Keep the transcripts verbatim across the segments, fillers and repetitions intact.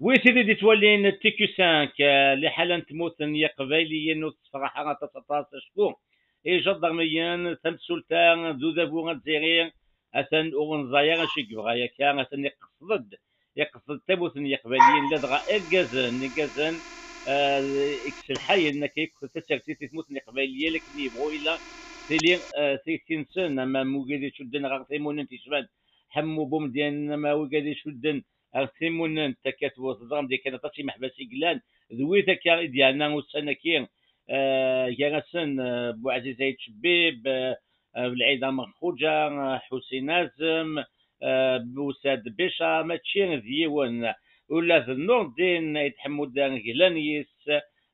Wi tid i d-ittwalin T Q cinq, eh, liḥala n tmurt n Yiqbayliyen ur tessefraḥ ara aṭas aṭas, acku ijadarmiyen, tamsulta d udabu azzayri atan ur nẓay ara acu i yebɣa akka, atan iqsed-d, iqsed-d tamurt n Yiqbayliyen, ladɣa irgazen, irgazen, eh, i iselḥayen akka akk tasertit i tmurt n Yiqbayliyen, akken yebɣu yella tili, eh, tikti-nsen, ama wigad icudden ɣer timunent yecban Ḥemmu Bumedyan, ama wigad icudden ɣer timunent akka teẓram di kan aṭas imeḥbas i yellan, d wid akka i d-yerna ussan-agi, eh, gar-asen, eh, Buɛziz Ayt Cebbib, eh, eh, Belɛid Amer Xuǧa, eh, Ḥusin Azem, eh, Busad Bica, mačči d yiwen. Ula d Nurdin Ayt Ḥemmud glan yis,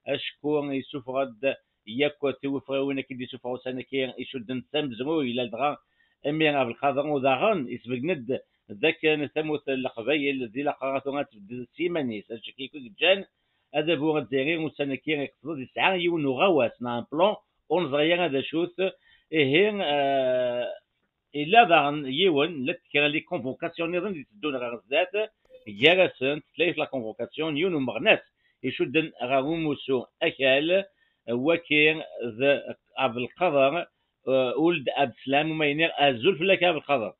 acku yessufeɣ-d yakk tiwefriwin akken d-isuffeɣ ussan-agi icudden s amezruy, ladɣa imi Abelqader u daɣen isbeggen-d d akken tamurt n Leqbayel d ilaq ara tura ad tbeddel s yiman-is. Acu akka i yeǧǧan adabu azzayri ussan-agi iqsed-d yesɛa yiwen n uɣawas neɣ un plan ur neẓri ara d acu-t. Ihi, eh, Yella daɣen yiwen, llant kra n les convocations nniḍen i d-iteddun ɣer zdat, gar-asent tlayet la convocation n yiwen umeɣnas icudden ɣer umussu akal, waki d Abelqader, eh, Uld Abdeslam, uma iniɣ azul fell-ak a Abelqader.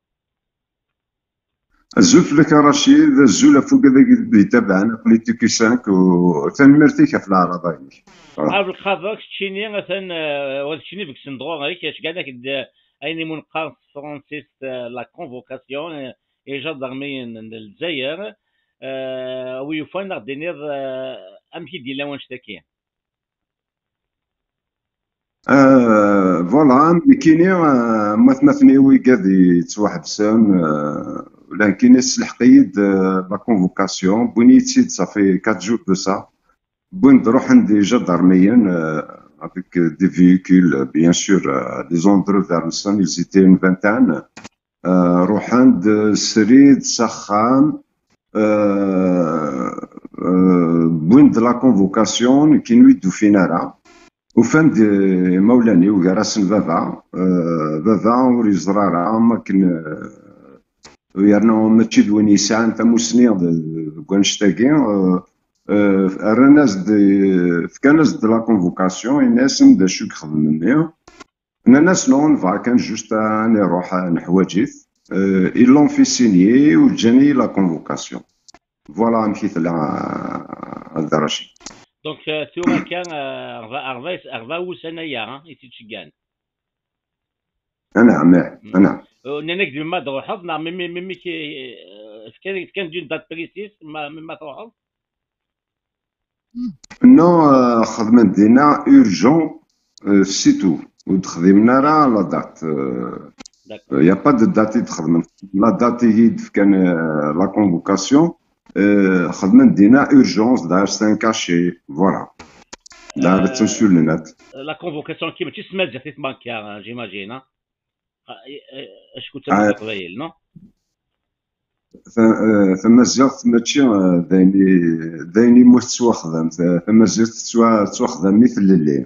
Azul fell-ak a Racid, azul ɣef wigad i d-yettabaɛen akk les T Q cinq, u tanemmirt-ik ɣef leɛraḍa-inek. Voilà. Abelqader, keččini atan, eh, wa d keččini deg-sen dɣur-k, cgan-ak-d, eh, ayen i mu neqqar s tefransist, eh, la convocation, eh, ijadarmiyen n Lezzayer, eh, wi yufan ad ɣ-d-tiniḍ, eh, amek i d-yella wanect-agi? Euh, voilà, nekkini, euh, am watmaten-iw wigad yettwaḥebsen, euh, ula nekkini s lḥeqq-iyi-d, euh, la convocation, wwin-iyi-tt-id, ça fait quatre jours de ça. Wwin-d, ruḥen-d ijadarmiyen, euh, avec, euh, des véhicules, euh, bien sûr, euh, des endroits vers le ils étaient une vingtaine. Euh, ruḥen-d srid s axxam, euh, euh, wwin-d la convocation, nekkini ur d-ufin ara. Ufan-d imawlan-iw, gar-asen baba. Euh, baba ur yeẓra ara am akken, euh, yerna mačči d win yesɛan tamusni d-, deg wannect-agi. Euh, euh, rran-as-d, fkan-as-d la convocation, yenna-asen d acu i yexdem-nni. Nnan-as non, nebɣa kan juste ad nruḥ, ad neḥwaǧ-it. Euh, ils l'ont fait signer u ǧǧan-iyi la convocation. Voilà amek i tella, a Dda Racid. Donc, euh, tura kan, euh, rba, rba, rba wussan aya, hein, i t-id-ceggan. Anɛam, ih, anɛam. Euh, nnan-ak-d melmi ad truḥeḍ, neɣ melmi, melmi ki, euh, fkan, fkan-d une date précise, ma, melmi ad truḥeḍ? Non, euh, xedmen dinna urgent, euh, c'est tout. Ur d-xdimen ara la date. Euh, il y a pas de date i d-xedmen. La date i d-fkan, euh, la convocation, euh, xedmen dinna urgence, dɣa c'est un cachet, voilà. Dɣa d tansulnat. La convocation, ki mačči s tmaziɣt i tmanka, j'imagine, hein? Ah, eh, eh, acku d tamurt n Leqbayel, non? Ta-, eh, tamaziɣt mačči, eh, d ayen i, d ayen imu tettwaxdam. Ta-, tamaziɣt tettwa-, tettwaxdam mi tlelli.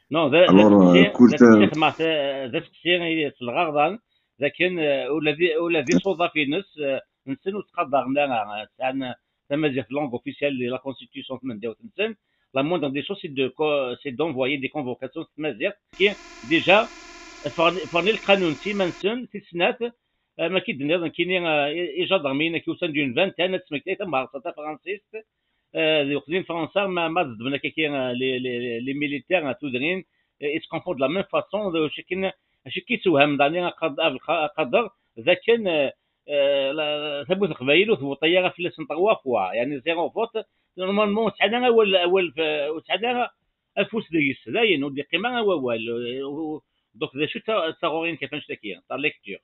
Non, d, d Alors, asteqsi, eh, kul d asteqsi, ta- xedmeɣ-t, eh, d asteqsi i s lɣerḍan, d akken, eh, ula d, ula d isuḍaf-ines, eh, nsen ur ttqadaren ara, eh, sɛan, eh, tamaziɣt langue officielle de la constitution tmendiwt-nsen, la moindre des choses, c'est de co-, c'est d'envoyer des convocations s tmaziɣt. Ki, déjà, ffɣen, ffɣen i lqanun s iman-nsen, tis snat, eh, ma ki d-tenniḍ, nekkini, eh, i, ijadarmiyen akka usan-d une vingtaine, ad tesmektay tamherṣa tafransist, eh, d uqdim Fransa, ma, ma ẓeddmen akka ki, eh, les, les, les militaires, eh, tudrin, eh, ils se comportent de la même façon, d acu akken, acu akka yessewham daɣen a Qad-, a Belqa-, a Qader, d akken, eh, eh, la, tamurt n Leqbayel ur tvuṭi ara fell-asen trois fois, yeɛni zéro vote. Normalement, ur sɛan ara awal, awal f-, ur sɛan ara afus deg-s, dayen, ur d-iqqim ara wawal. Eh, u-, donc, d acu ta-, d taɣuri-inek ɣef annect-agi, ta lecture?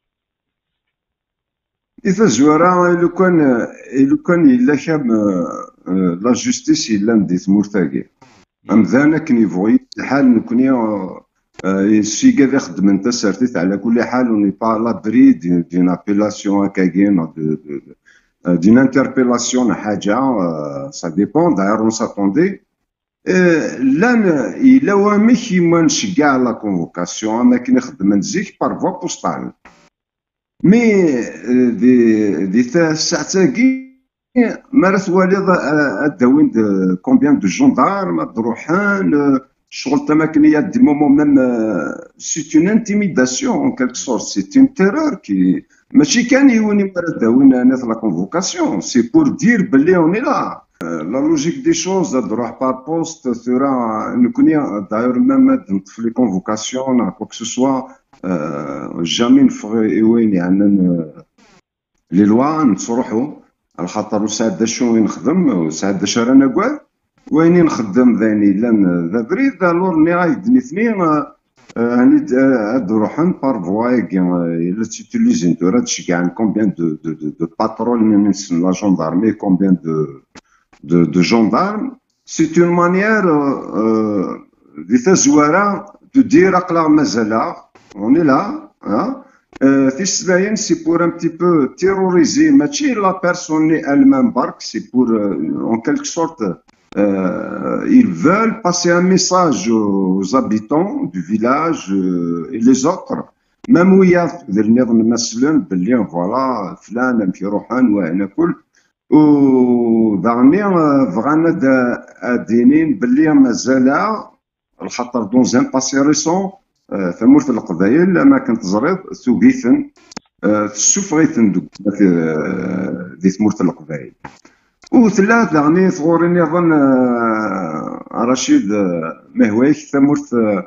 I tazwara, i lukan, i lukan yella kam, eh, la justice yellan di tmurt-agi. Amdan akken yebɣu yili lḥal, nekkni, euh, euh, s wigad ixeddmen tasertit, ɛla kulli ḥal, on n'est pas à l'abri d'une, d'une appellation akkagi, neɣ de, de, de, euh, d'une interpellation, neɣ ḥaǧa, euh, ça dépend, d'ailleurs, on s'attendait. Euh, llan, yella wamek i ma nceggeɛ la convocation, am akken i xeddmen zik, par voie postale. Mais, euh, di, di tasaɛet-agi, Mi ara twaliḍ, euh, ad d-awin de combien de gendarmes, ad d-ruḥen, euh, ccɣel tamakken, il y a des moments même, euh, c'est une intimidation en quelque sorte, c'est une terreur qui, mačči kan yiwen i ara d-awin, euh, net la convocation, c'est pour dire belli on est là. Euh, la logique des choses, ad d-ruḥ par poste, tura, nekkni, d'ailleurs, même ad neṭṭef les convocations, neɣ quoi que ce soit, euh, jamais neffeɣ i wayen yeɛnan, euh, les lois, nettruḥu, lxaṭer ur sɛi d acu i nexdem, ur sɛi d acu ara nagad. Wayen i nxeddem d ayen yellan d abrid, alors nniɣ-ak-d nitni, euh, euh, ɛni d-, euh, ad d-ruḥen par voie-agi, euh, la ttutilisin tura, ad ceggɛen combien de, de, de, de patrouilles-nsen la gendarmerie, combien de, de, de gendarmes. C'est une manière, euh, euh, di tazwara, de dire aql-aɣ mazal-aɣ, on est là, hein. Euh, tis tlayin, c'est pour un petit peu terroriser, mačči la personne elle-même bark, c'est pour, euh, en quelque sorte, euh, ils veulent passer un message aux habitants du village, euh, et les autres. Même wiyaḍ d nniḍen maslen belli, voilà, flan, amek iruḥen, wayen akk. U daɣen, euh, bɣan ad, ad d-inin belli mazal-aɣ, lxaṭer dans un passé récent, euh, tamurt n Leqbayel, am akken teẓriḍ, tugi-ten, euh, tessufeɣ-iten deg, euh, di tmurt n Leqbayel. U tella daɣen tɣuri nniḍen, euh, a Racid, euh, ma yehwa-yak, tamurt, euh,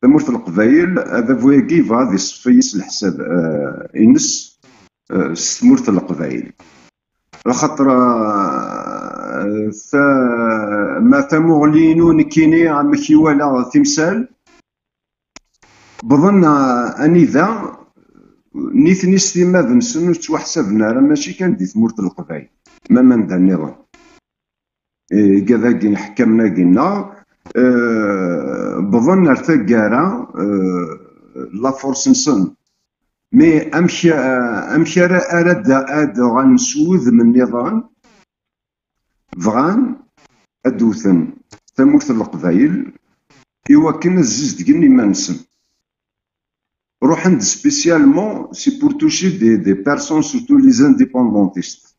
tamurt n Leqbayel, adabu-agi yebɣa ad iṣeffi s leḥsab, euh, ines, euh, s tmurt n Leqbayel. Axaṭer, euh, ta-, ma tamuɣli-inu nekkini, amek i walaɣ timsal, wwḍen, euh, anida nitni s timmad-nsen ur ttwaḥsaben ara, mačči kan di tmurt n Leqbayel, ma anda nniḍen. Igad-agi, iḥekkamen-agi-nneɣ, euh, wwḍen ar taggara, euh, la force-nsen. Mais amek, euh, amek ara, ara d-, ad uɣalen s wudem nniḍen? Bɣan ad wten tamurt n Leqbayel i wakken ad zizedgen iman-nsen. Ruḥen-d spécialement, c'est pour toucher des, des personnes, surtout les indépendantistes.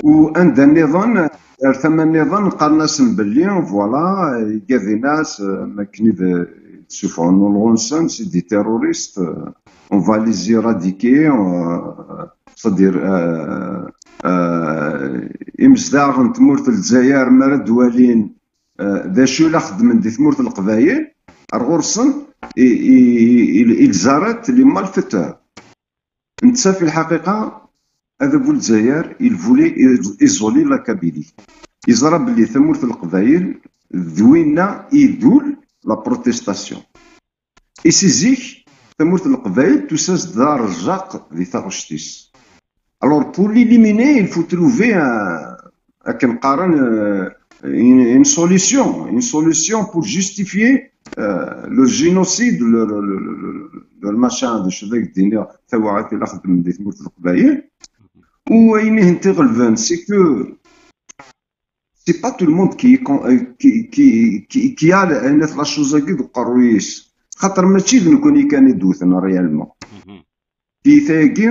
U anda nniḍen, ar tama nniḍen, qqaren-asen belli, voilà, igad-ines, euh, am akken i d-, d-ssufɣen ulɣu-nsen, c'est des terroristes, euh, on va les éradiquer, euh, c'est-à-dire, euh, euh, imezdaɣ n tmurt n Lezzayer, mi ara d-walin, euh, d acu i la xeddmen di tmurt n Leqbayel, ar ɣur-sen, i, i, i, ils arrêtent les malfaiteurs. Netta, fi lḥaqiqa, adabu n Lezzayer, il voulait isoler la Kabylie. Yeẓra belli tamurt n Leqbayel d winna idul la protestation. I si zik, tamurt n Leqbayel tusa-s-d d arẓaq di taɣect-is. Alors, pour l'éliminer, il faut trouver un, akken qqaren, euh, une, une solution, une solution pour justifier, euh, le génocide, le, le, le, le, le, le machin, d acu d ak-d-iniɣ, tawaɣit i la xeddmen di tmurt n Leqbayel. U ayen i tent-iɣelben, c'est que c'est pas tout le monde qui, qui, qui, qui, qui a la chose-agi deg uqerruy-is. Xaṭer mačči d nekkni kan i d-wten réellement. Tiyita-agi,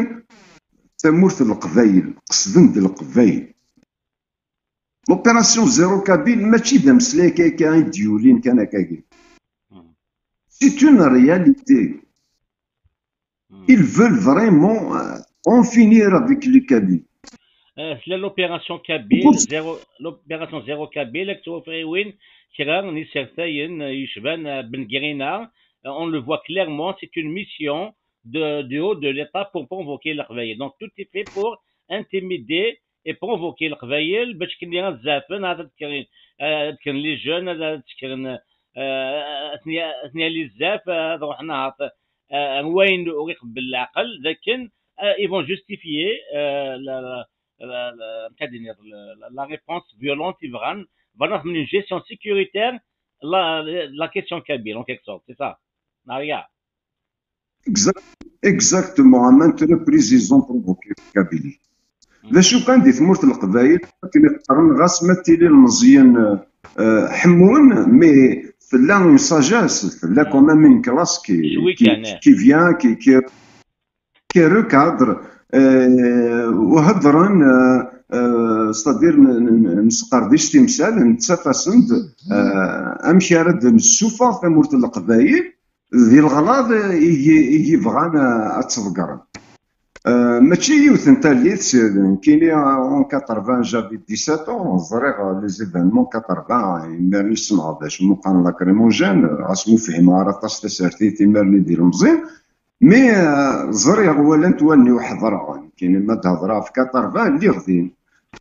tamurt n Leqbayel, qesden-d Leqbayel. L'opération Zéro Kabyle mačči d ameslay akka, akka i d-yulin kan akkagi. C'est une réalité. Ils veulent vraiment, euh, en finir avec les Kabyles. Euh, c'est l'opération Kabyle, zéro, l'opération Zéro Kabyle, ak ttwafriwin kra n isertayen, euh, yecban, euh, Ben Grina. Euh, on le voit clairement, c'est une mission de, du haut de l'État pour provoquer Leqbayel. Donc tout est fait pour intimider et provoquer Leqbayel, bac akken ad zafen, ad kkren, ad kkren les jeunes, ad kkren, euh, ad ten-, ad ten-yali zaf, ad ruḥen ahat, euh, wayen ur iqebbel leɛqel, d akken, euh, ils vont justifier, euh, la, la, la, la, la, la réponse violente i bɣan, bɣan ad xedmen une gestion sécuritaire, la, la question kabyle, en quelque sorte, c'est ça. Maria. Exact-, exactement, à maintes reprises, ils ont provoqué la Kabylie. D acu kan di tmurt n Leqbayel, akken i qqaren, ɣas ma tili lmeẓyen, euh, ḥemmun, mais tella une sagesse, tella quand même une classe qui, qui, qui vient, qui, qui, qui recadre, euh, u heddren, euh, euh, c'est-à-dire n- n- n- nesqerdic timsal, nettaf-asen-d, euh, amek ara d-nessufeɣ tamurt n Leqbayel di leɣlaḍ i yi- i yebɣan, euh, ad tt-ḍeggren. Euh, mačči yiwet n tallit, s- nekkini, euh, en quatre-vingts, j'avais dix-sept ans, ẓriɣ les événements quatre-vingts, imir-nni ssneɣ d acu meqqaren lacrymogène, ɣas mu fhimeɣ ara aṭas tasertit imir-nni d ilemẓi, mais, euh, ẓriɣ, walant wallen-iw, ḥeḍreɣ, nekkini ma d-hedreɣ ɣef quatre-vingts, lliɣ din.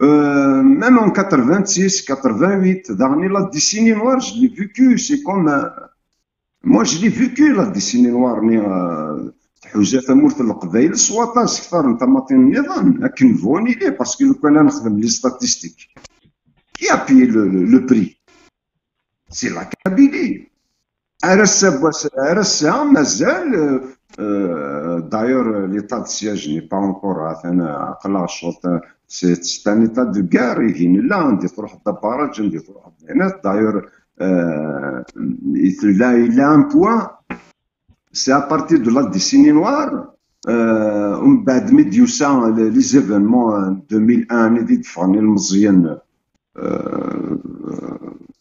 Euh, même en quatre-vingt-six, quatre-vingt-huit, daɣen la décennie noire, je l'ai vécu, c'est comme, euh, moi, je l'ai vécu, la décennie noire, ni, euh, tḥuza tamurt n Leqbayel s waṭas ktar n tamaṭin nniḍen, akken bɣun ili, parce que lukan ad nexdem les statistiques, qui a payé le, le, le prix? C'est la Kabylie. Ar ass-a, ar ass-a, mazal, euh, euh, d'ailleurs, l'état de siège n'est pas encore, atan, aql-aɣ cwiṭ, c'est, c'est un état de guerre, ihi nella, anda i tṛuḥ d abaraj, anda i tṛuḥ d ayen. D'ailleurs, euh, il a, il a un point, c'est à partir de la décennie noire, euh, umbeɛd mi d-yusa les, les événements, euh, deux mille un, i d-ffɣen ilmeẓyen, euh,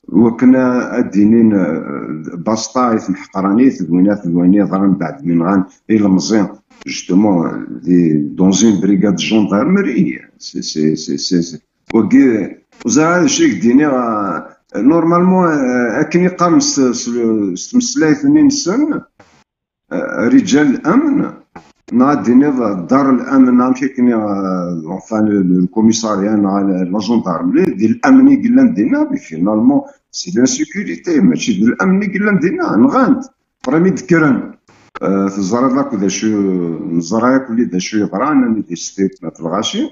wakken ad d-inin, euh, basta i temḥeqranit d winat d wayen yeḍran mbeɛd mi nɣan ilemẓi, justement, euh, di, dans une brigade de gendarmerie. C'est, c'est, c'est, c'est, c'est, wagi, ur ẓriɣ ara d acu i k-d-iniɣ, euh, normalement, euh, akken i qqaren s, s, s tmeslayt-nni-nsen, euh, رجال الأمن, neɣ ad d-tiniḍ دار الأمن, neɣ amek akken, euh, enfin, le, le commissariat, neɣ la, la gendarmerie, d l'amen i yellan dinna, mais finalement, c'est l'insécurité, mačči d l'amen i yellan dinna, nɣan-t, après mi d-kkren, euh, teẓriḍ akk d acu, neẓra akk d acu yeḍran, anida yestit ma t-lɣaci.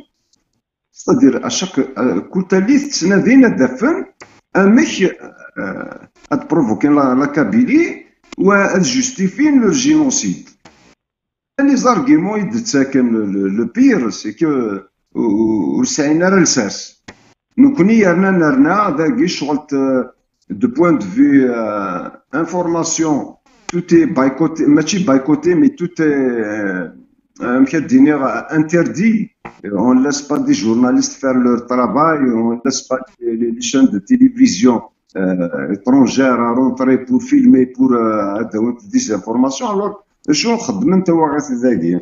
C'est-à-dire, à chaque, euh, kul tallit ttnadin ad d-afen amek, euh, ad provoquer la, la Kabylie ou ad justifient leur génocide. Les arguments i d-ttaken, le, le, le pire, c'est que, euh, ur sɛin ara lsas. Nekkni yerna nerna dagi ccɣel, euh, de point de vue, euh, information, tout est boycotté, mačči boycotté, mais tout est, euh, amek ad d-iniɣ, interdit. On ne laisse pas des journalistes faire leur travail, on ne laisse pas les, les, les chaînes de télévision, euh, étrangères à rentrer pour filmer, pour, euh, ad d-awint des informations. Alors, acu xeddmen tawaɣit dagi?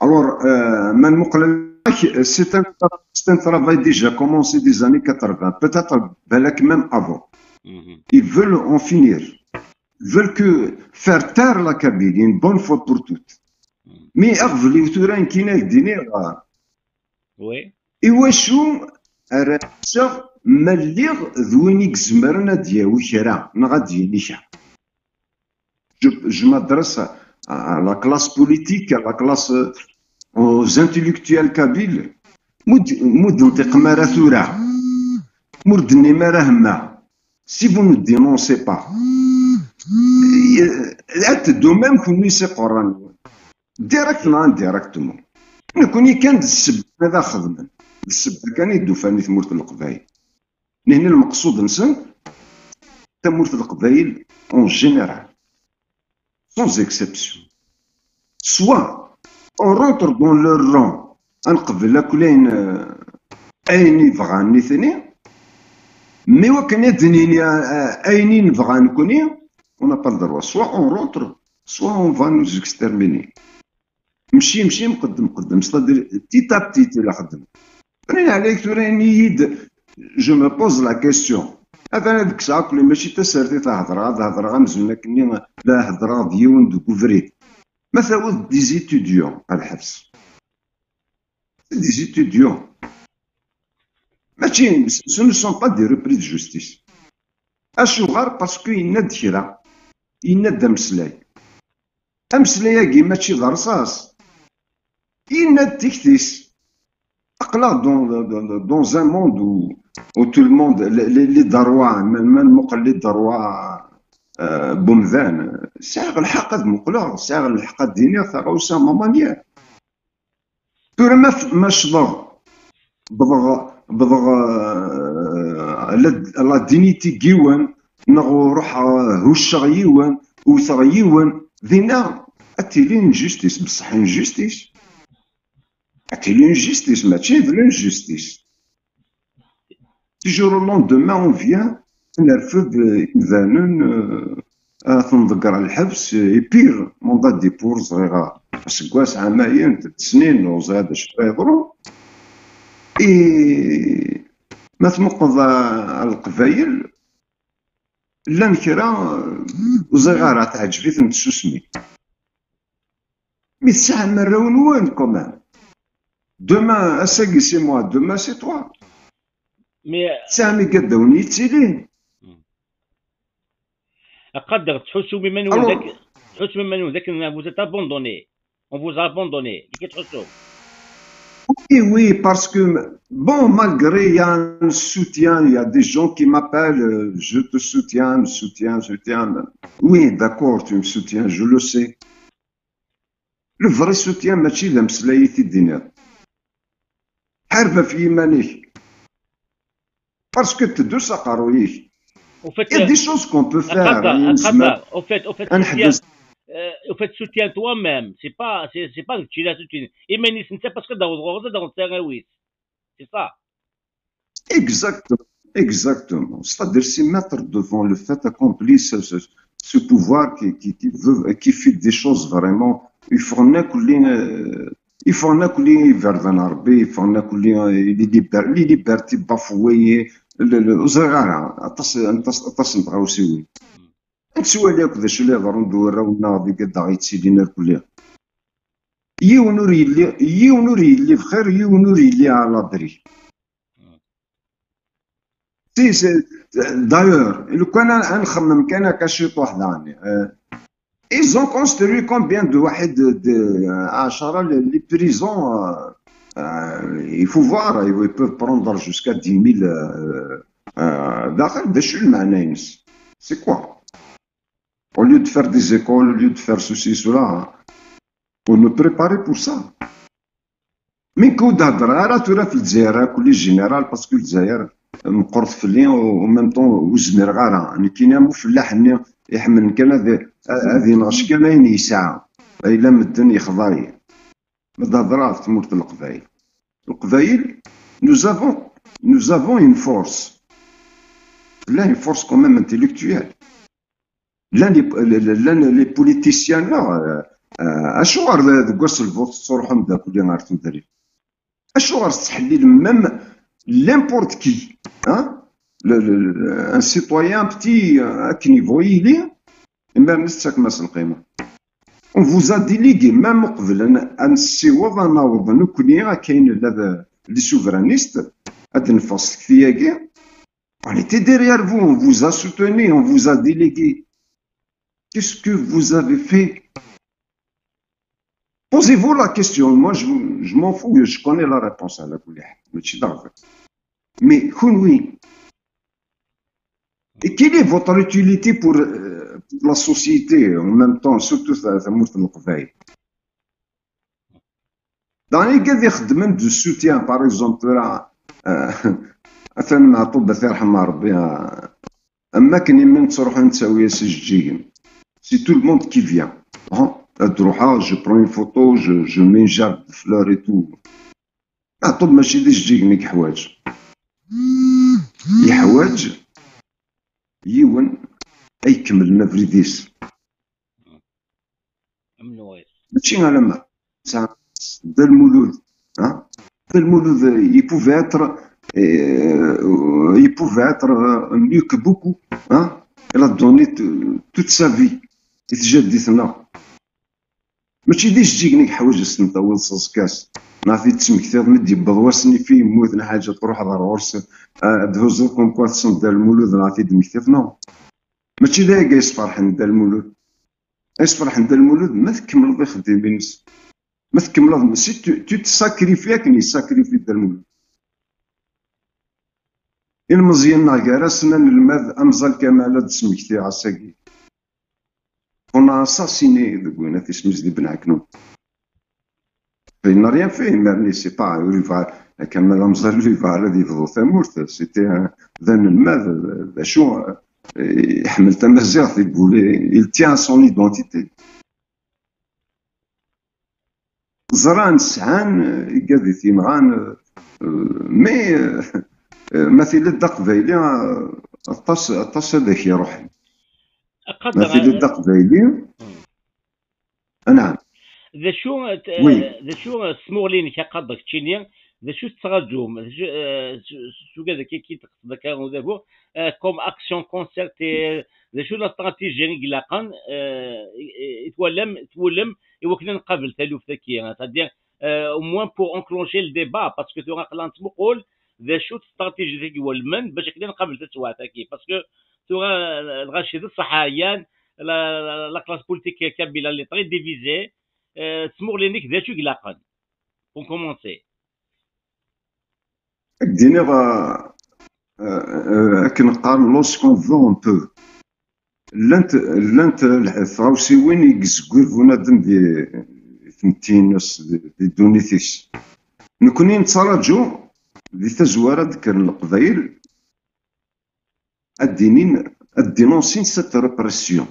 Alors, euh, ma nmuqel, c'est un, c'est un travail déjà commencé des années quatre-vingts, peut-être, balak, même avant. Ils veulent en finir. Ils veulent que faire taire la Kabylie une bonne fois pour toutes. Mais aɣbel-iw tura, nekkini ad d-iniɣ, Oui. Iwacu ara ttuɣ ma lliɣ d win i izemren ad d-yawi kra neɣ ad d-yini kra? Je, je m'adresse à, à la classe politique, à la classe, euh, aux intellectuels kabyles. Ma ur d-, ma ur d-nṭiqem ara tura, ma ur d-tennim ara hemma, si vous ne dénoncez pas, euh, ad teddum am kenwi s iqerra-nwen. Direct neɣ indirectement. Nekkni kan d ssebba ad aɣ-xedmen. D ssebba kan i d-ufan i tmurt n Leqbayel. Nehni lmeqsud-nsen, tamurt n Leqbayel en général, sans exception. Soit on rentre dans leur rang, ad nqebbel akk ayen, euh, ayen i bɣan nitni, mais wakken ad d-nini, euh, ayen i nebɣa nekkni, on n'a pas le droit. Soit on rentre, soit on va nous exterminer. Mci, mci, mqeddem, mqeddem. C'est-à-dire, petit à petit, la xeddem. Ayen ɛlayek tura, ini-yi-d, je me pose la question. Atan ad kkseɣ akk, mačči tasertit ad hedreɣ, ad hedreɣ amzun akkenni la hedreɣ d yiwen deg ubrid. Ma tawiḍ des étudiants ar lḥebs. C'est des étudiants. Mačči, ce ne sont pas des repris de justice. Acuɣer? Parce que yenna-d kra. Yenna-d ameslay. Ameslay-agi mačči d rṣas. Yenna-d tikti-s. Aql-aɣ dans, dans, dans un monde où, où tout le monde, les, les, les droits, ma, ma nmuqel les droits, euh, n umdan, sɛiɣ lḥeqq ad muqleɣ, sɛiɣ lḥeqq ad d-iniɣ taɣawsa ma manière. Tura ma f-, ma ccḍeɣ, bḍeɣ, bḍeɣ, euh, la, la dignité n yiwen, neɣ ruḥeɣ, euh, hucceɣ yiwen, wteɣ yiwen, dinna ad tili injustice, bṣeḥ injustice. C'est l'injustice, mačči d l'injustice. Du jour au lendemain, on vient, nerfed imdanen, euh, ad ten-nḍegger ɣer lḥebs, et pire, mandat de dépôt, ẓriɣ aseggas, ɛamayen, snin, ur ẓriɣ d acu ara yeḍrun. Et ma tmuqeḍ ɣer Leqbayel, llan kra, euh, ur ẓriɣ ara, teɛǧeb-iten tsusmi. Mi tesɛam arraw-nwen, quand même. Demain, ass-agi c'est moi, demain c'est toi. Mais Tesɛam igadawen yettilin. Aqader, tḥusum iman-nwen d akken, tḥusum iman-nwen d akken vous êtes abandonné. On vous a abandonné. Kiki tḥusum. Oui, oui, parce que, bon, malgré il y a un soutien, il y a des gens qui m'appellent, euh, je te soutiens, me soutiens, je tiens. Oui, d'accord, tu me soutiens, je le sais. Le vrai soutien, mačči d ameslay i t-id-tiniḍ. Ḥareb ɣef yiman-ik. Parce que teddu s aqerruy-ik. Au fait, Il y a des choses qu'on peut faire. Aqader, Nezmer Aqader, au fait, au fait, ad soutien, neḥbes. euh, au fait, soutien toi-même, c'est pas, c'est, c'est pas que tu l'as soutenu. Iman-is netta parce que d awḍ ɣur-s, d awḍ tarawit. C'est ça. Exactement. Exactement. C'est-à-dire, se mettre devant le fait accompli, ce, ce, ce pouvoir qui, qui, qui veut, qui fait des choses vraiment. Il faut qu'on ait que les, euh, il faut qu'on ait que les vers d'un arbi, il faut qu'on ait que les, euh, les liber-, les libertés bafouées, le, le, ur ẓriɣ ara, aṭas, aṭas, aṭas n tɣawsiwin. Ad nettwali akk d acu la yeḍrun d warraw-nneɣ deg adaɣ yettilin irkelli. Yiwen ur yelli, yiwen ur yelli bxir, yiwen ur yelli ɛla dri. Si, si, d'ailleurs, lukan ad, ad nxemmem kan akka ciṭuḥ daɣen. Euh, ils ont construit combien de waḥed de, de, euh, عشرة les, les prisons, euh, euh, il faut voir, ils peuvent prendre jusqu'à dix mille, euh, euh, daxel, d acu lmeɛna-ines? C'est quoi? Au lieu de faire des écoles, au lieu de faire ceci, cela, hein, on nous préparait pour ça. Mi nku d-hedreɣ ara tura f Lezzayer akk, les généraux, parce que Lezzayer meqqret fell-i, en même temps ur zmireɣ ara. Nekkini am ufellaḥ-nni iḥemmlen kan ad, ad yenɣec kan ayen yesɛa. Ayla medden yexḍa-yi. Ma d-hedreɣ ɣef tmurt n Leqbayel. Leqbayel, nous avons, nous avons une force. Là, une force quand même intellectuelle. Llan les, llan les politiciens-nneɣ, euh, euh, acuɣer d, deg wass n lvot tettruḥum d akuli ɣer tudrin? Acuɣer tettḥellilem même n'importe qui, hein? Le, le, le, un citoyen petit, euh, akken yebɣu yili, imar-nni tettakem-as lqima. On vous a délégué, même uqbel ad, ad nessiweḍ ad naweḍ nekkni akka i nella d, les souverainistes, ad d-neffeɣ s tekti-agi. On était derrière vous, on vous a soutenu, on vous a délégué. Qu'est-ce que vous avez fait? Posez-vous la question. Moi, je, je m'en fous, je connais la réponse à la كل حال. ماشي ضروري. Mais, oui, et quelle est votre utilité pour, euh, pour la société, en même temps, surtout ça, ça montre le travail. Dans les cas, ils demandent du soutien, par exemple, tura, euh, atan Meɛṭub, ad t-yerḥem Rebbi, euh, am akken imi nettruḥu nettawi-as ijeǧǧigen. C'est tout le monde qui vient. Hein? Ad ruḥeɣ, je prends une photo, je, je mets une gerbe de fleurs et tout. Meɛṭub mačči d ijeǧǧigen i yeḥwaǧ. Yeḥwaǧ yiwen ay ikemmlen abrid-is. Am nwayeḍ. Mačči alamma tesɛa Dda Lmulud, hein? Dda Lmulud, euh, il pouvait être, euh, il pouvait être, euh, mieux que beaucoup, hein? Il a donné t-, toute sa vie i tjaddit-nneɣ. Mačči d ijeǧǧigen i yeḥwaǧ ad s-ten-tawiḍ s uẓekka-s, neɣ ad t-id-tesmektiḍ mi d-yewweḍ wass-nni fi yemmut, lḥaǧa truḥeḍ ɣer ɣur-s, euh, ad d-thuzzeḍ comme quoi tessneḍ Dda Lmulud neɣ ad t-id-tmektiḍ, non. Mačči d ayagi ay yesferḥen Dda Lmulud. Ay yesferḥen Dda Lmulud ma tkemmleḍ ixeddim-ines. Ma tkemmleḍ, si tu, tu te sacrifies akken yessakrify Dda Lmulud. Ilmeẓyen-nneɣ gar-asen anelmad Amẓal Kamal ad d-smektiɣ ass-agi. On a assassiné deg winat isem-is di Ben Ɛeknun. Il n'a rien fait, imar-nni, c'est pas, ur yebɣa, Kamal Amẓal ur yebɣa ara ad yebḍu tamurt, c'était un, d anelmad, d acu, eh, iḥemmel tamaziɣt, il voulait, il tient à son identité. ẓran sɛan igad i t-yenɣan, mais ma tiliḍ d aqbayli, aṭas aṭas ad ak-iruḥen. Ma tiliḍ d aqbayli. Anɛam. D acu, d acu smuɣli-inek a Qader keččini? D acu tettraǧum? D acu, eh, s, s ugad akka i d-teqsed akka udabu, eh, comme action concertée, d acu la stratégie i ilaqen, eh, i, i twalam, twulem, i wakken ad nqabel taluft-agi, c'est-à-dire, euh, au moins pour enclencher le débat, parce que tura aql-aɣ nettmuqul d acu-tt stratégie-agi walmen bac akken ad nqabel taswiɛt-agi, parce que tura, euh, lɣaci d ṣṣeḥ ɛyan, la, la, la classe politique kabyle elle est très divisée, euh, smuɣli-inek d acu i ilaqen, pour commencer. Ad k-d-iniɣ, euh, euh, akken qqaren, lorsqu'on veut, on peut. Llant, llant tɣawsiwin i yezgir bunadem di, di tmetti-ines, di, di ddunit-is. Nekkni nettraǧu di tazwara ad d-kkren Leqbayel, ad d-inin, ad dénoncer cette répression.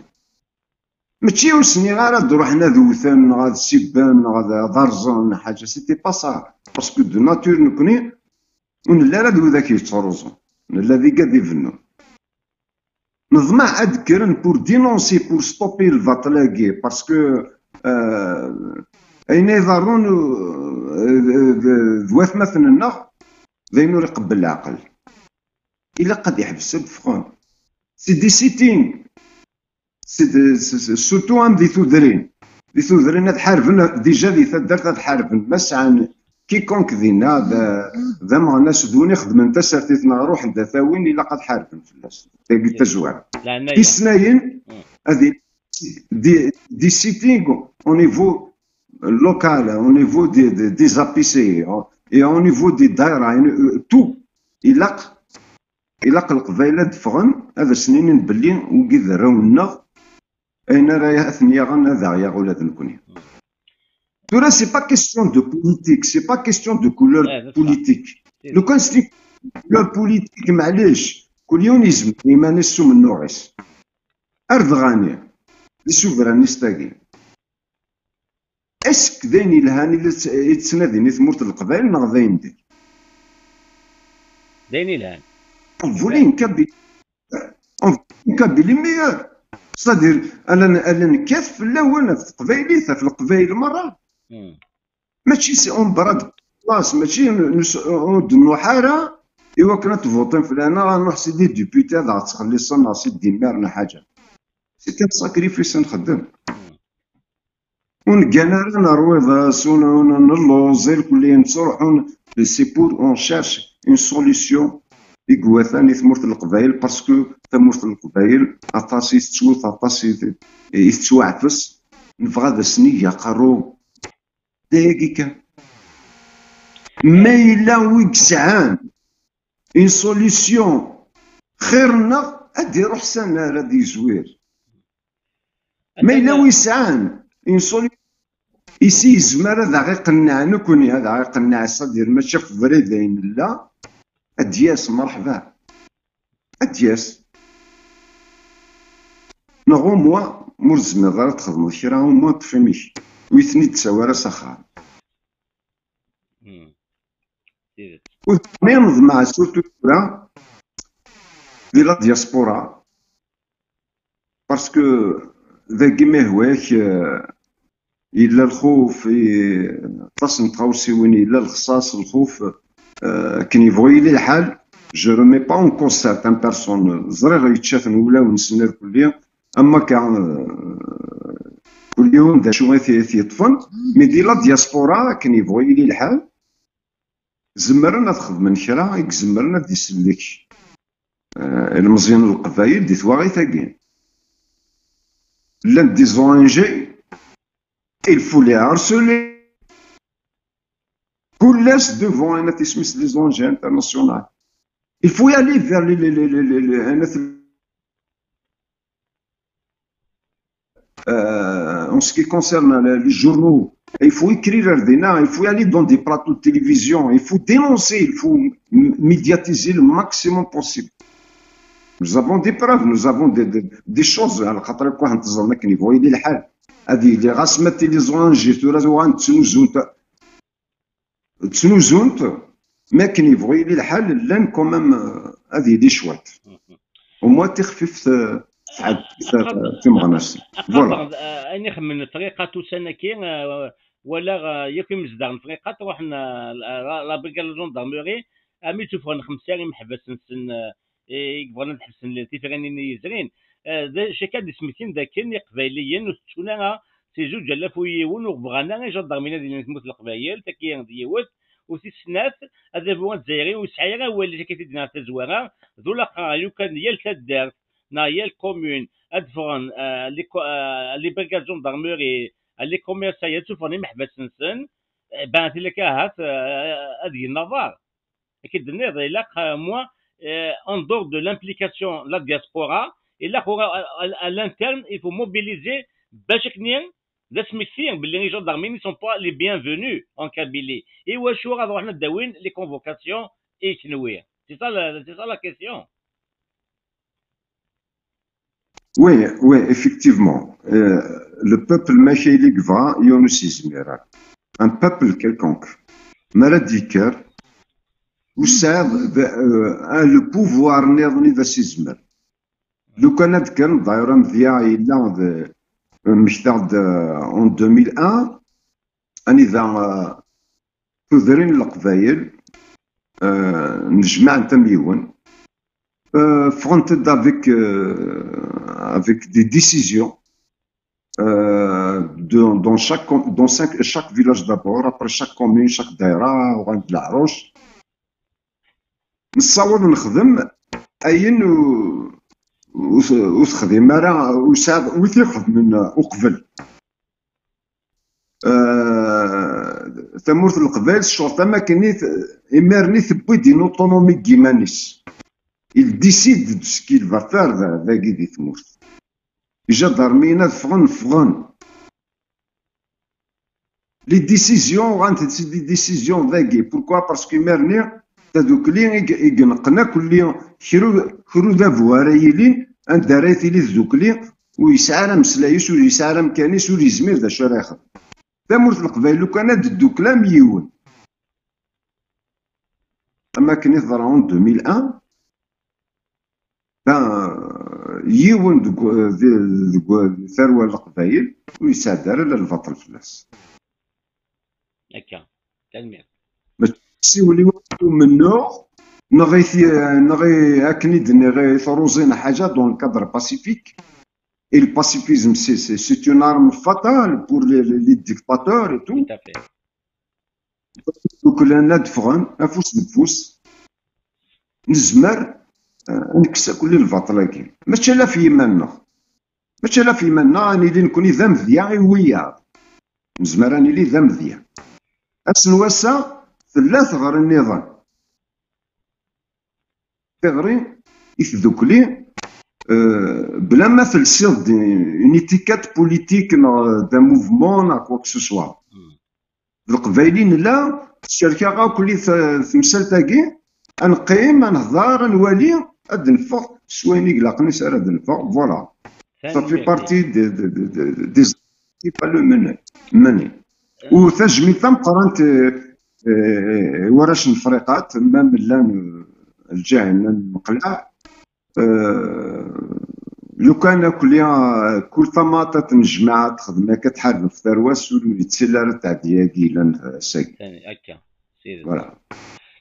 Mačči ur sniɣ ara ad ruḥen ad wten, neɣ ad sibben, neɣ ad, ad rẓen, neɣ ḥaǧa. C'était pas ça. Parce que de nature, nekkni, ur nelli ara d widak yettruẓun. Nella d igad ibennun. Neḍmeɛ ad d-kkren pour dénoncer, pour stopper lbaṭel-agi, parce que, euh, ayen ay iḍerrun, euh, d, d, d watmaten-nneɣ, d ayen ur iqebbel leɛqel. Ilaq ad iḥbes ad ffɣen. C'est des sit-ins. C'est de, c'est, c'est, surtout am di tudrin. Di tudrin ad ḥarben, déjà di taddart ad ḥarben. Ma sɛan quiconque dinna, d, d ameɣnas, d win ixedmen tasertit neɣ ruḥen d at-awin, ilaq ad ḥarben fell-as. Tagi d tazwara. Leɛnaya. Tisnayin, ad i-, des, des sit-ins au niveau local, au niveau des, des, des A P C, hein, et au niveau des daïra, euh, tout. Ilaq, ilaq Leqbayel ad ffɣen, ad asen-inin belli wigi d arraw-nneɣ, ayen ara aten-yaɣen ad aɣ-yaɣ ula d nekkni. Tura, c'est pas question de politique, c'est pas question de couleur politique. Lukan c'est une couleur politique, maɛlic, kul yiwen yezmer iman-is s umennuɣ-is. Ar dɣani, di souverainiste-agi. Est-ce que d ayen yelhan i la tt-, i ttnadin i tmurt n Leqbayel neɣ d ayen diri? D ayen yelhan. On voulait une Kabylie, on voulait une Kabylie meilleure. C'est-à-dire, ala n-, ala nekkat fell-awen, ɣef teqbaylit, ɣef Leqbayel merra. Hmm. Mačči s-, on brad place, mačči n-, n-, ur d-nruḥ ara i wakken ad tvuṭim fell-aneɣ, ad nruḥ si des députés ad aɣ-ttxelliṣen neɣ si des maires neɣ ḥaǧa. C'est un sacrifice ad nxeddem. Hmm. Ur neggan ara nerwiḍ-as, ur n-, ur n-, nelluẓ, irkelli nettruḥun. C'est pour on cherche une solution i iwatan i tmurt n Leqbayel, parce que tamurt n Leqbayel aṭas i tettwet, aṭas i t-, i tettwaɛfes. Nebɣa ad as-neg aqerru. D ayagi kan. Ma yella wi yesɛan une solution xir-nneɣ, ad iruḥ s anar ad yezwir. Ma yella wi yesɛan une solution, isi yezmer ad aɣ-iqenneɛ nekkni, ad aɣ-iqenneɛ, c'est-à-dire mačči ɣef ubrid ay nella, ad d-yas, merḥba. Ad d-yas. Neɣ au moins, ma ur tezmireḍ ara ad txedmeḍ kra, au moins ṭṭef imi-k. Ur ten-id-ttawi ara s axxam. Hmm. Tidet. Ur tezmireḍ, ma surtout tura, di la diaspora, parce que dagi ma yehwa-yak, euh, yella lxuf, i, aṭas n tɣawsiwin, yella lexṣaṣ, lxuf, euh, akken yebɣu yili lḥal, je remets pas en cause certaines personnes, ẓriɣ yečča-ten wulawen-nsen irkelli, am akka, euh, kul yiwen d acu i t-, i t-yeṭṭfen, mais di la diaspora, akken yebɣu yili lḥal, zemren ad xedmen kra i izemren ad isellek, eh, ilmeẓyen n Leqbayel di twaɣit-agi. Llant des O N G, il faut les harceler. Kul ass devant, ayen at isem-is, les O N G internationales. Il faut y aller vers les, les, les, les, les, les, ayen at Euh, en ce qui concerne les, les journaux, il faut écrire ar dinna, il faut y aller dans des plateaux de télévision, il faut dénoncer, il faut m-, médiatiser le maximum possible. Nous avons des preuves, nous avons des, des, des choses. Ɛla xaṭer akk ad teẓrem akken yebɣu yili lḥal. Ad yili ɣas ma tili les O N G tura tuɣal ttnuzunt ttnuzunt, mi akken yebɣu yili lḥal, llan quand même, euh, ad yili cwiṭ. Au moins tixfift, euh, tɛeddi, euh, timeɣnast. Voilà. Ayen ixemmen Friqat ussan-agi, euh, walaɣ, euh, yakk imezdaɣ n Friqat ruḥen, euh, la, la brigade de gendarmerie, armi ttufɣen xemsa imeḥbas-nsen, euh, i yebɣan ad ḥebsen tifranin i yezrin. Eh, d acu akka d-ismektin d akken Iqbayliyen ur tettun ara si zuǧ alaf u yiwen, ur bɣan ara ijandarmiyen ad ilin tmurt n Leqbayel, tagi d yiwet, u tis snat, adabu azzayri ur yesɛi ara awal akka i d-nniɣ tazwara, d ulaqrar, lukan yal taddart neɣ yal commune ad ffɣen, eh, les co-, eh, les brigades gendarmerie, eh, les commissariats, ad ttufɣen imeḥbas-nsen, eh, ben, tili akka ahat, eh, ad gen aḍar. Akken d-tenniḍ, ilaq, euh, moi, euh, en dehors de l'implication de la diaspora, ilaq à, à, à l'interne, il faut mobiliser bac akken d asmekti belli les gendarmes ne sont pas les bienvenus en Kabylie. Iwacu ad ruḥen ad d-awin les convocations i kenwi? C'est ça la, c'est ça la question. Oui, oui, effectivement. Euh, le peuple ma kayli yebɣa, yiwen ur s-yezmir ara. Un peuple quelconque. Mi ara d-yekker, ur sɛiḍ d, euh, un, le pouvoir nniḍen i d as-yezmer. Lukan ad d-kkren, d'ailleurs, amedya yella d, mmektaɣ-d, euh, en deux mille un, anida, euh, tudrin n Leqbayel, euh, nejmaɛent am yiwen, euh, ffɣent-d avec, euh, avec des décisions, euh, de, dans chaque com-, dans cinq, chaque village d'abord, après chaque commune, chaque daïra, uɣalen-d leɛruc. Nessaweḍ nexdem ayen u-, ur t-, ur texdim ara, ur sɛiɣ wi t-ixedmen uqbel. Euh, tamurt n Leqbayel, ccɣel tamakken i t-, imir-nni tewwi-d une autonomie deg yiman-is. Il décide de ce qu'il va faire da-, dagi di tmurt. Ijadarmiyen ad ffɣen, ffɣen. Les décisions, uɣalent-d si des décisions dagi. Pourquoi? Parce que imir-nni tadukli i g-, i ineqqen akk lli kru, kru d abu ara yilin, anda ara tili tdukli, ur yesɛi ara ameslay-is, ur yesɛi ara amkan-is, ur yezmir d acu ara yexdem. Tamurt n Leqbayel, lukan ad dduklen am yiwen. Am akken i teḍra en deux mille un, ben, yiwen deg, deg, deg tarwa n Leqbayel ur yesɛedda ara la lbaṭel fell-as. Akka, tanemmirt. Mačči siwel i wakk umennuɣ, neɣ i ti-, neɣ i, akken i d-nniɣ, i truẓi n ḥaǧa dans le cadre pacifique. Et le pacifisme, c'est, c'est, c'est une arme fatale pour les, les, les dictateurs et tout. Tout à fait. Duklen ad ffɣen, afus deg ufus. Nezmer, eh, ad nekkes akk lbaṭel-agi. Mačči ala ɣef yiman-nneɣ. Mačči ala ɣef yiman-nneɣ, ad nili nekkni d amedya i wiyaḍ. Nezmer ad nili d amedya. Ass n wass-a, tella teɣri nniḍen. Tiɣri i tdukli, euh, bla ma telsiḍ-d une étiquette politique neɣ d'un mouvement neɣ quoi que ce soit. D Leqbayel i nella, tcerkeɣ akk li t-, temsalt-agi, ad neqqim, ad nehḍer, ad nwali, ad d-neffeɣ s wayen i ilaqen i s ara d-neffeɣ, voilà. Ça fait partie des, des, des, des, des, c'est pas le menu, menu. U tajmilt tameqqrant, eh, eh, i warrac n Friqat, ma llan, eh, lǧiha-nni n Meqleɛ, eh, lukan akk li, eh, kul tamaṭ ad tnejmaɛ, ad texdem akka, ad tḥareb ɣef tarwa-s, ur yettili ara tɛeddi-agi yellan ass-agi. Tani, akka, s tidet. Voilà.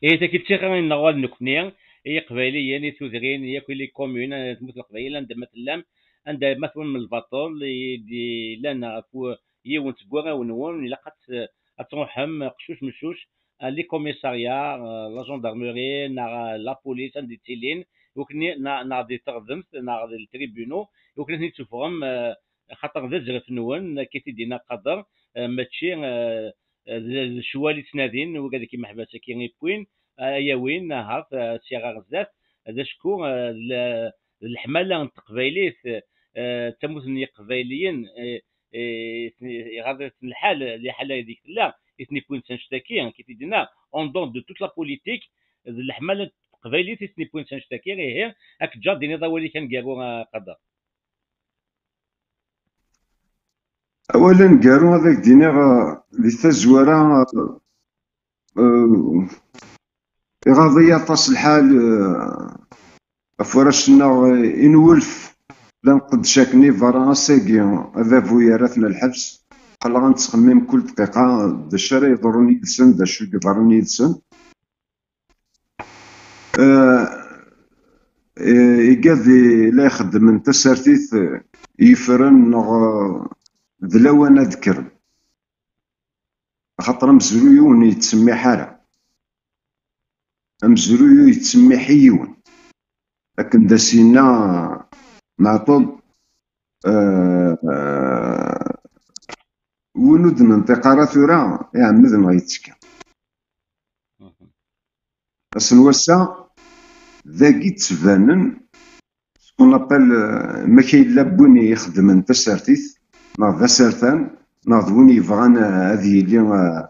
Ihi, tagi d tiɣri-nneɣ nekkni, i Iqbayliyen, i tudrin, i akk i les communes, eh, tmurt n Leqbayel, anda ma tellam, anda ma tewwim lbaṭel, i d-, llan ɣef w-, yiwen seg warraw-nwen, ilaq ad t-, ad truḥem, qeccuc meccuc, à les commissariats, euh, la gendarmerie, neɣ, euh, la police, anda i ttilin, iwakken i-, neɣ, neɣ di teɣdemt, neɣ di le tribunal, iwakken ad ten-id-tufɣem, euh, xaṭer d azref-nwen, akka i t-id-yenna Qader, euh, mačči, euh, euh, d, d ccwal i ttnadin, wigad akk imeḥbas-agi i wwin, euh, ay awin, ahat, euh, sya ɣer zdat, d acku, euh, d le-, d leḥmala n teqbaylit, euh, d tamurt n Yiqbayliyen, euh, eh, iɣaḍ-iten lḥal, liḥala ideg tella, i ten-iwwin s annect-agi, akken i t-id-yenna, en dehors de toute la politique, d leḥmala n teqbaylit i ten-iwwin s annect-agi, ihi, ad k-ǧǧeɣ ad d-tiniḍ awal-ik aneggaru, a Qader. Awal aneggaru, ad ak-d-iniɣ, eh, di tazwara, eh, eh, iɣaḍ-iyi aṭas lḥal, eh, ɣef warrac-nneɣ, eh, inwulef la nqeddec akken i berra ass-agi, adabu yerra-ten lḥebs. Aql-aɣ nettxemmim kul dqiqa d acu ara yeḍrun yid-sen, d acu i iḍerrun yid-sen. Eh, eh, igad i la ixeddmen tasertit, eh, yeffren neɣ, eh, d lawan ad kkren. Axaṭer amezruy ur yettsemmiḥ ara. Amezruy ur yettsemmiḥ i yiwen. Akken d as-yenna Meɛṭub, eh, eh, win ur d-nenṭiq ara tura, iɛemmed neɣ yettekka. Ass n wass-a, dagi ttbanen ce qu'on appelle, euh, ma yella n win ixeddmen tasertit, neɣ d asertan, neɣ d win yebɣan, euh, ad yili, euh,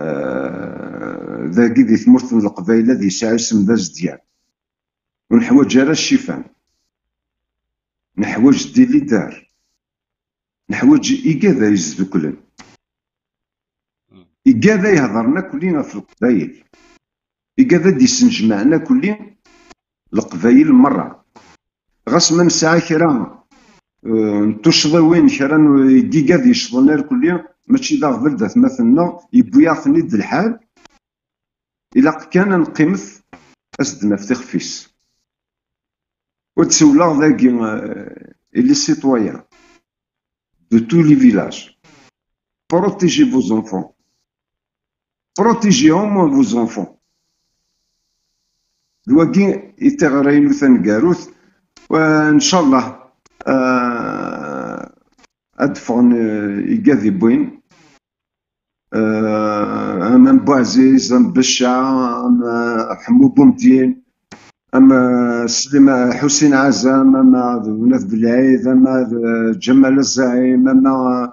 euh, dagi di tmurt n Leqbayel ad yesɛu isem d azedyan. Ur neḥwaǧ ara ccifan. Neḥwaǧ des leaders. Neḥwaǧ igad ay yesduklen. Igad ay yehḍren akk-nni ɣef Leqbayel. Igad ay d-yesnejmaɛen akk-nni Leqbayel merra. Ɣas ma nesɛa kra, eh, n tuccḍiwin, kra n igad yecḍen irkelli, mačči d aɣbel d atmaten-nneɣ, yewwi-yaɣ-ten-id lḥal, ilaq kan ad neqqimet, ad s-d-naf tixef-is. Ur d-siwleɣ dagi, eh, i les citoyens de tous les villages. Protégez vos enfants. Protégez au moins vos enfants. D wagi i d tiɣri-inu taneggarut. Wa, ncallah, eh, ad d-ffɣen, eh, igad yewwin. Eh, am, am Buɛziz, am Becca, am, eh, Ḥemmu Bumedyen, am, eh, Slim, eh, Ḥusin Ɛazam, am, eh, d Unat Belɛid, am, eh, d Ǧamal Zaɛim, am, eh,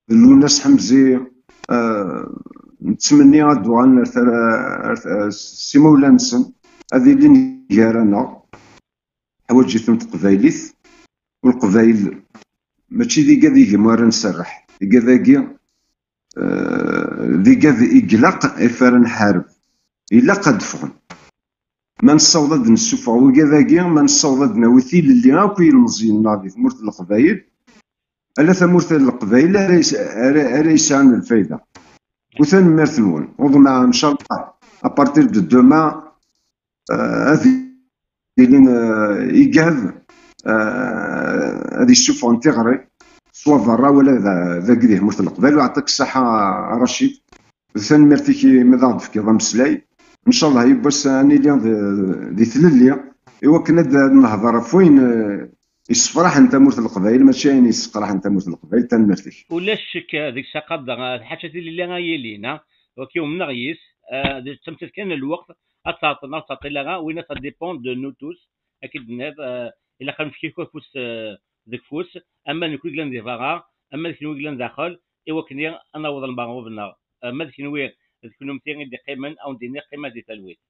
d Lwennas Ḥemzi. Eh, nettmenni ad d-uɣalen ar tara-, ar t-, s imawlan-nsen, ad ilin gar-aneɣ. Ḥwaǧ-iten teqbaylit, u Leqbayel mačči d igad igem ara nserreḥ. Igad-agi, eh, d igad i ilaq ifer ad nḥareb. Ilaq ad d-ffɣen. Ma nessaweḍ ad d-nessufeɣ wigad-agi, ma nessaweḍ ad d-nawi tilelli akk i yilmeẓyen-nneɣ di tmurt n Leqbayel, ala tamurt n Leqbayel ara yes-, ara, ara yesɛun lfayda. U tanemmirt-nwen. Uḍneɣ, ncallah, à partir de demain, eh, ad ilin, eh, igad, eh, ad yessufɣen tiɣri, swa berra wala da-, dagi di tmurt n Leqbayel. Yeɛṭik ṣṣeḥḥa a Racid. D tanemmirt-ik imi d aɣ-d-tefkiḍ ameslay. Ncallah yiwwas ad nili di, di tlelli, i wakken ad, ad nehder ɣef wayen, eh, yessefraḥen tamurt n Leqbayel, mačči ayen yesseqraḥen tamurt n Leqbayel. Tanemmirt-ik. Ulac ccek, eh, deg-s aqader, eh, lḥaǧa tilelli ay yilin, ah, waki umneɣ yis, eh, d tamettat kan n lweqt, ad tɛeṭṭel neɣ ur tɛeṭṭil ara, winna ça dépend de nous tous, akken d-tenniḍ, eh, ilaq ad nefk akk afus, eh, deg ufus, ama d nekni i yellan di berra, ama d kenwi i yellan daxel, i wakken ad naweḍ lmeɣrub-nneɣ. Eh, ma d kenwi d kennemti i d-iqqimen, ad wen-d-iniɣ qqimet di talwit.